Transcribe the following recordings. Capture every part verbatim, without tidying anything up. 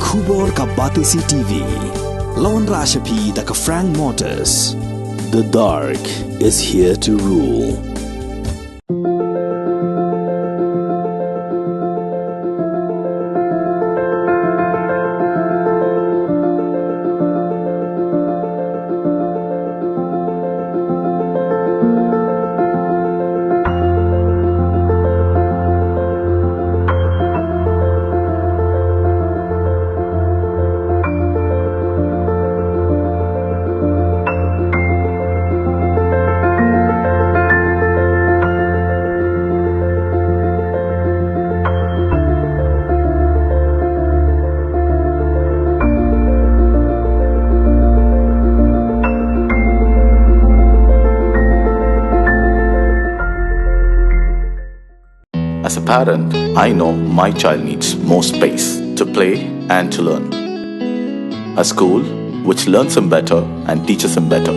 Khubor ka Batesi T V. La wanrah sha phi da ka Frank Motors. The dark is here to rule. As a parent, I know my child needs more space to play and to learn. A school which learns him better and teaches him better,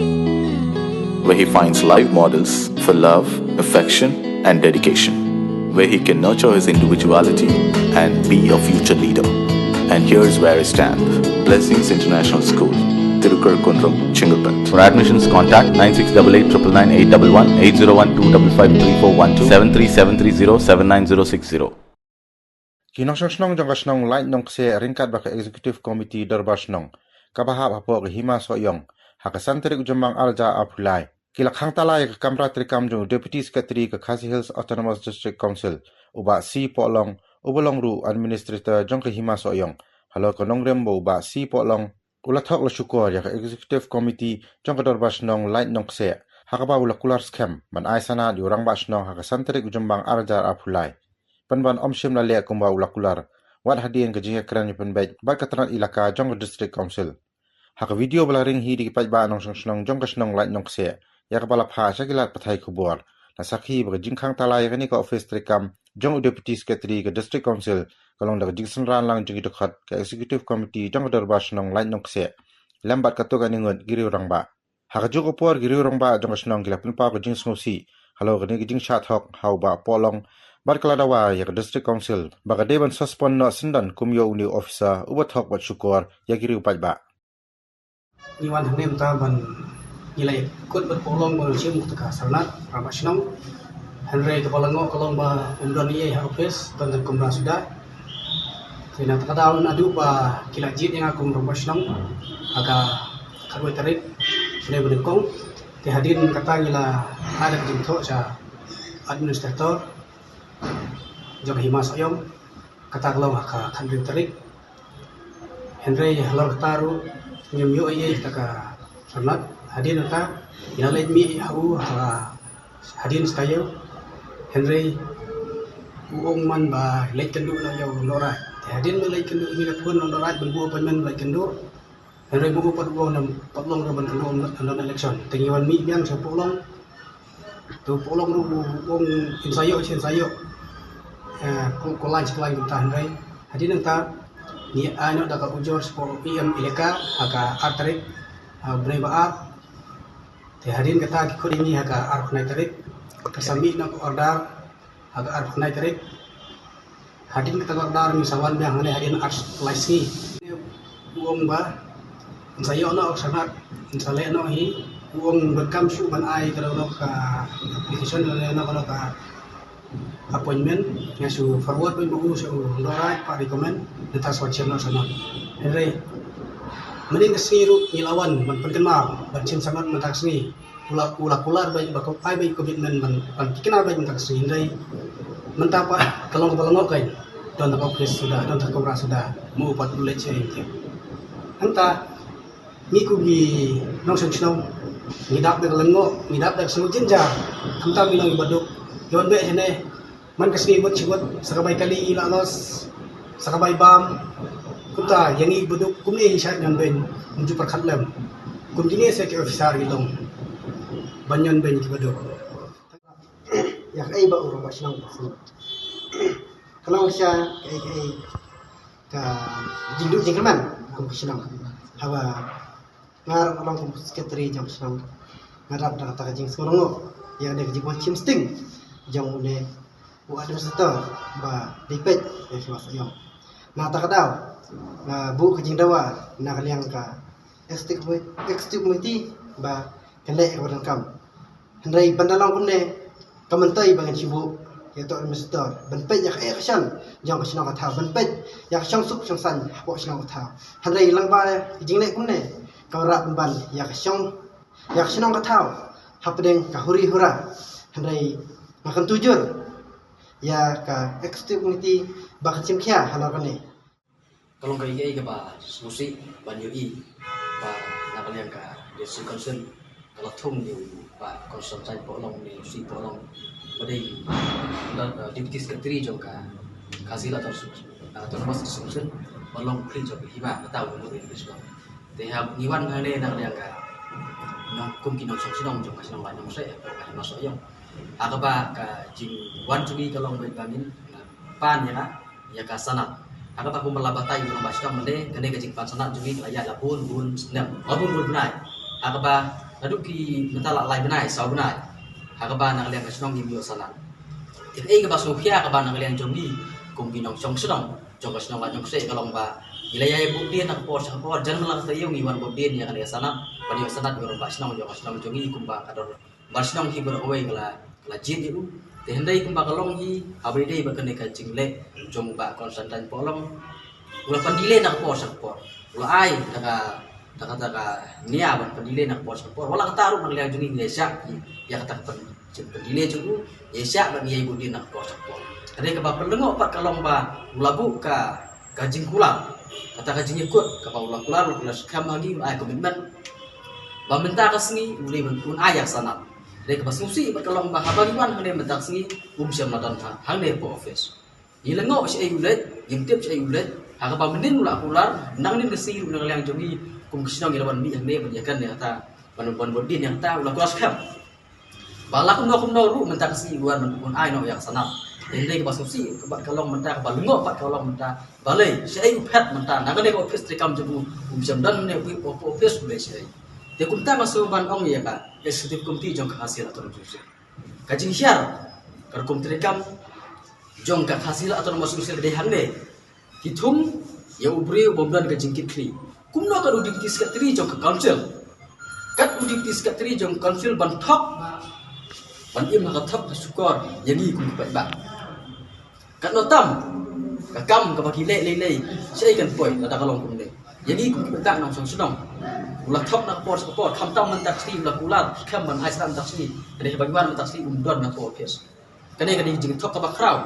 where he finds live models for love, affection, and dedication, where he can nurture his individuality and be a future leader. And here's where I stand. Blessings International School, Tirukar Kundrum, Chengalpet. For admissions, contact nine six double eight triple nine eight double one, eight zero one two double five three four one two, seven three seven three zero seven nine zero six zero. Ki nongshong shnong jong ka shnong Laitumkhrah ryngkat bad ka Executive Committee Dorbar Shnong, kaba hap hapoh ka Hima Sohiong, ha ka san tarik u Jymmang ar hajar arphew lai, ki la khang tala ïa ka kamra treikam jong u Deputy Secretary ka Khasi Hills Autonomous District Council, u Bah C Pohlong, uba long ruh Administrator jong ka Hima Sohiong, halor ka nongrim ba u Bah C Pohlong u la thok la shukor ïa ka Executive Committee jong ka Dorbar Shnong Laitumkhrah, ha kaba u la kular skhem ban ai sanad ïa u Rangbah Shnong ha ka san tarik u Jymmang ar hajar arphew lai. Pynban ym shym la leh kumba u la kular, wat hadien ka jingïakren ïapynbeit bad ka tnat elaka jong ka District Council. Ha ka video ba la ring hi da ki paidbah nongshong shnong jong ka shnong Laitumkhrah, ïa kaba la phah sha ki lad pathai khubor, la sakhi ba ka jingkhang tala ïa kane ka office treikam jong u Deputy Secretary ka District Council ka long da ka jingsynran lang jong ki dkhot ka Executive Committee jong ka Dorbar Shnong Laitumkhrah, lem bad katto katne ngut ki riew rangbah. Ha kajuh ka por ki riew rangbah jong ka shnong ki la pynpaw ka jingsngewsih halor kane ka jingshah thok ha u Bah Pohlong, bad ka la dawa ïa ka District Council ba ka dei ban suspend noh syndon kum ïa une u officer uba thok bad shukor ïa ki riew paidbah. Ngi wan hangne mynta ban ngi la ïakut bad Pohlong ban shim kata ka sanad Rangbah Shnong. Hynrei kaba la ngoh ka long ba um don ei ei ha office, don tang kumra suda. Te na kata ka daw naduh ba ki la jied ïa nga kum Rangbah Shnong ha ka khatwei tarik, shane ba nyngkong. Te hadien kata ngi la ai da ka jingthoh sha administrator jong ka Hima Sohiong, kata ka long ha ka khathynriew tarik. Hynrei halor kata ruh ngim ïoh ei ei kata ka sanad. Hadien kata ngi la leit mih ha u ha hadien sha taïew. Hynrei u ong man ba leit kynduh noh ïa u Nohraij. Te hadien ba leit kynduh, ngi la phone u Nohraij ban buh appointment ba leit kynduh. Hynrei ba u pat u ong, pat long ruh ban kynduh ym don election. Te ngi wan mih biang sha Pohlong. Te Pohlong ruh u ong yn sa ïoh, yn sa ïoh. Eh, ko, ko lain, ko lain kumta. Hynrei hadien nangta ngi ai noh da ka ujor sha u E M elaka ha ka ar tarik, ha u bnai ba ar. Te hadien kata ki khot ïa ngi ha ka arphew khyndai tarik. Ka sa mih noh ka order ha ka arphew khyndai tarik. Hadien kata ka order ngi sa wan biang hangne hadien ar lai sngi. U ong ba yn sa ïoh noh ka sanad, yn sa leh noh hi. U ong ba kam shuh ban ai kano kano ka application, kano kano ka appointment, nga shu forward beit ma u sha u Nohraij, pat recommend, nangta sa wan shem noh sanad. Hynrei mynhynnin ka sngi ruh ngi la wan ban pynkynmaw ban shem sanad mynta ka sngi. U la, u la kular beit ba ka ai beit commitment ban, ban tikna beit mynta ka sngi, hynrei mynta pat ka long kaba la ngoh kein. Don tang office suda, don tang kamra suda, ma u pat u leit sha ei ei. Hangta ngi kum ki nongshong shnong ngi dap da ka lyngngoh, ngi dap da ka sngewjynjar. Kumta ngi long kiba duk. Ïa wan beit shane man ka sngi bad shi bad, sa ka bai kali la los, sa ka bai bam. Kumta ïa ngi kiba duk kumne ngi shait ñion beiñ, ym ju pyrkhat lem. Kum kine sa ki officer ki long ban ñion beiñ kiba duk. Ïa kaei ba u rangbah shnong ka long sha kaei kaei ka jingduh jingkyrmen kum ka shnong. Haba nga ruh nga long kum secretary jong ka shnong, nga dap da kata ka jingsngew lyngngoh ïa kane ka jingwan shim sting jong une u administrator ba dei peit ïa ka shnong. Na kata ka daw nga buh ka jingdawa na ka liang ka executive committee ba kan leh kaba donkam. Hynrei ban da long kumne, ka myntoi ba ngan shu buh ïa uto u administrator ban peit ïa ka eh ka shon jong ka shnong ka thaw, ban peit ïa ka shongsuk shongsaiñ hapoh shnong ka thaw. Hynrei lyngba ka jingleh kumne ka wanrah pynban ïa ka shong ïa ka shnong ka thaw hapdeng ka huri hura. Hynrei nga kyntu jur ïa ka executive committee ba kan shim khia halor kane. Ka long kaei kaei kaba sngewsih ban ïohi ba na ka liang ka District Council ka la thung ïa u Bah Constantine Pohlong ne u C Pohlong ba dei u Deputy Secretary jong ka Khasi Hills Autonomous District Council, ba long u khlieh jong ka hima kata u long u District Council. Te haba ngi wan hangne na ka liang ka nong, kum ki nongshong shnong jong ka shnong Laitumkhreh, ka hima Sohiong, ha kaba ka jingwan jong ngi ka long ba ngin pan ïa ka ïa ka sanad. Ha kaba kumba la batai u rangbah shnong mynne, kane ka jingpan sanad jong ngi ka la ïaid la bun bun snem, la bun bun bnai. Ha kaba naduh ki mynta la lai bnai, saw bnai, ha kaba na ka liang ka shnong ngim ïoh sanad. Te kaei kaba sngewkhia kaba na ka liang jong ngi kum ki nongshong shnong jong ka shnong Laitumkhreh ka long ba ngi la ïai bud dien na ka por sha ka por, jan man la ka taïew ngi wan bud dien ïa kane ka sanad ban ïoh sanad ïa u rangbah shnong jong ka shnong jong ngi kumba ka dor Bah Shnong hi baroh kawei ka la, ka la jied ïa u. Te hynrei kumba ka long hi, haba ïadei bad kane ka jingleh jong u Bah Constantine Pohlong, u la pyndelay na ka por sha ka por. U la ai da ka, da ka, da ka nia ban pyndelay na ka por sha ka por. Wat la kata ruh na ka liang jong ngi ngi ïaishah ïa kata ka pyn, jingpyndelay jong u, ngi ïaishah bad ngi ïai bud dien na ka por sha ka por. Hynrei kaba pynlyngngoh pat ka long ba u la buh ka ka jingkular, kata ka jingïakut kaba u la kular, u la kular skhem ha ngi, u ai commitment ba mynta ka sngi u dei ban, un ai ïa ka sanad. Hynrei kaba sngewsih bad ka long ba haba ngi wan hangne mynta ka sngi um shym la don ha, hangne hapoh office. Ngi lyngngoh shaei u leit, ngim tip shaei u leit. Ha kaba mynnin u la kular, nangne ka sngi ruh na ka liang jong ngi kum ka shnong ngi la wan mih hangne ban ïakren ïa kata, ban, ban bud dien ïa kata, u la kular skhem ba la kumno kumno ruh mynta ka sngi u wan, un ai noh ïa ka sanad. Te hynrei kaba sngewsih bad ka long mynta, kaba lyngngoh bad ka long mynta, balei shaei u phet mynta na kane ka office treikam jong u, um shym don ne u, u, u office u leit shaei. Te kumta nga sngewbha ban ong ïa ka Executive Committee jong ka Khasi Hills Autonomous Council, ka jinghiar ka rukom treikam jong ka Khasi Hills Autonomous Council ka dei hangne. Ki thung ïa u briew bym don ka jingkitkhlieh. Kumno kat u Deputy Secretary jong ka Council, kat u Deputy Secretary jong ka Council ban thok, ban im ha ka thok ka shukor ïa ngi kum ki paidbah? Katno tam ka kam kaba ki leh lei lei, shaei kan poi lada ka long kumne? Ïa ngi kum ki paidbah nongshong shnong, u la thok na ka por sha ka por, khamtam mynta ka sngi u la kular skhem ban ai sanad mynta ka sngi, hynrei haba ngi wan mynta ka sngi um don na ka office. Kane ka dei ka jingthok kaba khraw.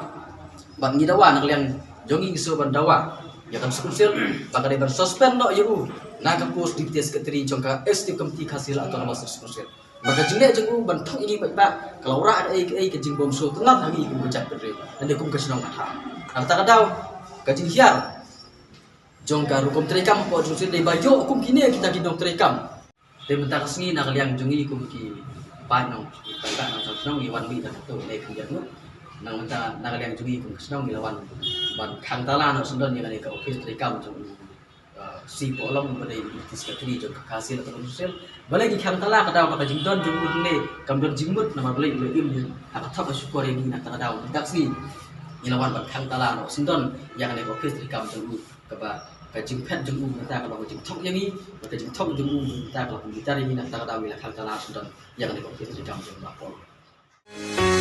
Bad ngi dawa na ka liang jong ngi, ngi sngewbha ban dawa ïa ka District Council ba ka dei ban suspend noh ïa u na ka post Deputy Secretary jong ka Executive Committee Khasi Hills Autonomous District Council. Bad ka jingleh jong u ban thok ïa ngi paidbah ka la wanrah kaei kaei ka jingbymsngewtynnat ha ngi kum ka jaitbynriew, lane kum ka shnong ka thaw. Kata ka daw ka jinghiar jong ka rukom treikam hapoh District Council dei ba ïoh kum kine kita ki nongtreikam. Te mynta ka sngi na ka liang jong ngi kum ki paid nong, ki paidbah nongshong shnong ngi wan mih da kato ne khyndiat ngut. Nang mynta na ka liang jong ngi kum ka shnong ngi la wan ban khang tala noh syndon ïa kane ka office treikam jong u, uh, C Pohlong ba dei u Deputy Secretary jong ka Khasi Hills Autonomous Council. Balei ngi khang tala? Ka daw ba ka jingdon jong u ne kam don jingmut namar balei u la im ha ka thok ka shukor ïa ngi. Na kata ka daw mynta ka sngi ngi la wan ban khang tala noh syndon ïa kane ka office treikam jong u. Kaba ka jingphet jong u mynta ka long ka jingthok ïa ngi, bad ka jingthok jong u mynta ka long ka jingbitar ïa ngi. Na kata ka daw ngi la khang tala syndon ïa kane ka office treikam jong u Bah Pohlong.